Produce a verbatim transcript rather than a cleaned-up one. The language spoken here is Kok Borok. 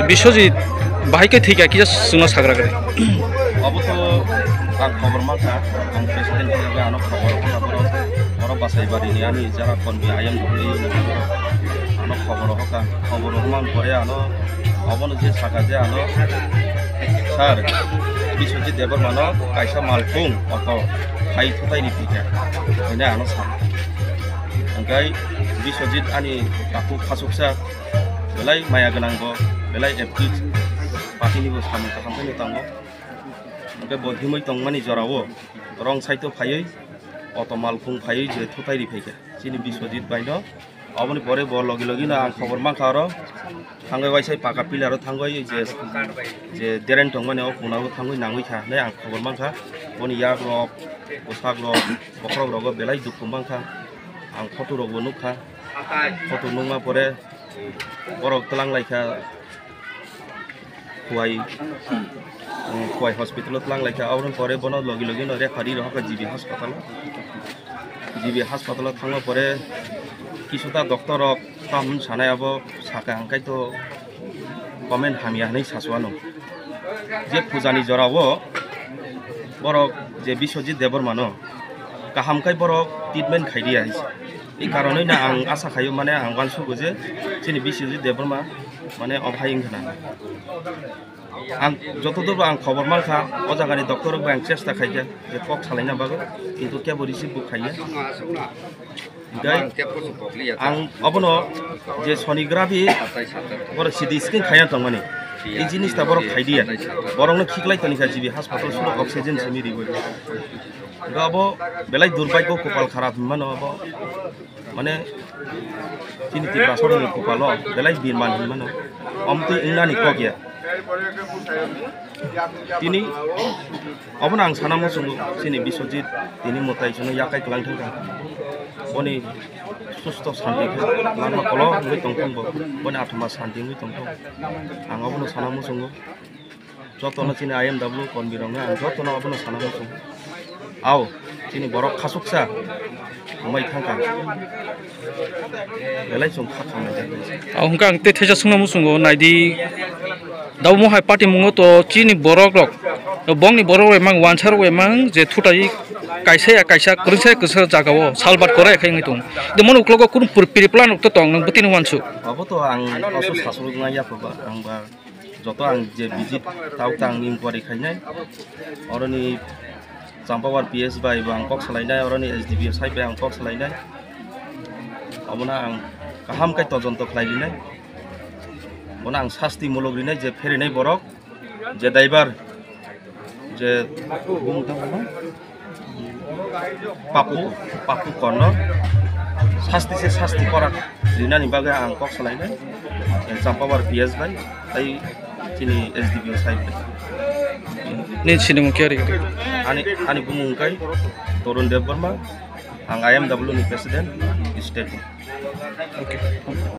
Biswajit bahai khe thwikha kisa chwngno sagra gari. Obo to ang khobor mankha, ang president hisabe ano khobor rokha borok, borok Basaibari ni ani jara konbi ayang dongwi ano khobor rokha, khobor rokha man pore ano obono je saka je ano sir Biswajit Debbarma no kaisa malkhung auto hai thutai ni thwikha hwnwi ano sa. Hwnkhe Biswajit ani takhuk khasuksa belai maya gwnang bo, belai active, party ni bo samung kaham khe tango. Hwnkhe bo himwi tongmani jorao wrong side o phaiwi auto malkhung phaiwi je thutai ri phaikha chini Biswajit bai no. Aboni pore bo logi logi no ang khobor mankha oro thangwi waisai paka pillar o thangwi je, je deren tongmani o kuna o thangwi nangwi kha hinwi ang khobor mankha. Boni yak rok, bwsak rok, bokhorok rogo belai dukhu mankha. Ang photo rok bo nukha. Photo nukma pore borok twlang laikha Khowai, um, Khowai hospital o twlang laikha. Aboni pore bono logi logi no refer ri rohorkha G B hospital o. G B hospital o thangma pore kisuta doctor rok tamo sanai abo saka hwnkhe to comment hamya hinwi sachuano. Je pujani jorao borok je Biswajit Debbarma no kaham khe borok treatment khai diya hinwi. I karonwi no ang asa khaio, mane ang uansugo je chini Biswajit Debbarma mane obo hai wngkha na. Ang joto dor ang khobor mankha, o jagani doctor rok bai ang chesta khaikha je kok salaina bagwi, kintu kebo receive bo khaiya. Hwnkhe ang obono je sonography borok C T scan khaina tongmani, i jinis ta borok khai diya, borokno khiklai toni kha G B hospital sulo oxygen simi riwi. Hwnkhe abo belai durbhagyo, kopal kharap hinmano abo. Mane chini Tiprasarokni kopalo belai birman hinmano. Omtwi wngnani kok ya. Tini obono ang sana muchungo, chini Biswajit tini mwtai chwngno yakai kwlang thangkha. Boni susto santi khe langma kolok wngwi tongthung bo, boni athama santi wngwi tongthung. Ang obono sana muchungo. Jotono chini I M W konbirokno ang jotono abono sana muchung. Ao, chini borok khasuksa wngwi thangkha. Belai chwng kha khamnai. Ao hwnkhe ang tei thaisa swngna muchungo, naidi, dabo mohai party mungo to chini borok rok, bongni borok rok emang wansa rok emang je thutai kaisa ya kaisa, kwrwngsa ya kwrwngsa jagao salbat kore khai wngwi tongo. De mono uklogo kunu pur-, pre-plan rok to tong, nwng bwtwi no uansuk. Abo to ang oso sasrukna ya pha ba, ang ba. Joto ang je visit tao tang inquiry khainai, oroni Champawar P S bai bo ang kok salainai, oroni S D P O side bai ang kok salainai, obono ang kaham khe tojonto khlai rinai, bono ang sasti muluk rinai je pherinai borok, je driver, je bumung tamo Papu, Papu Kono sasti se sasti korak rinani bagwi ang kok salainai Champawar P S bai tei chini S D P O side bai. Ni sinimung khe ri? Ani, ani bumung kai Torun Debbarma, ang I M W ni president, state ni. Okay.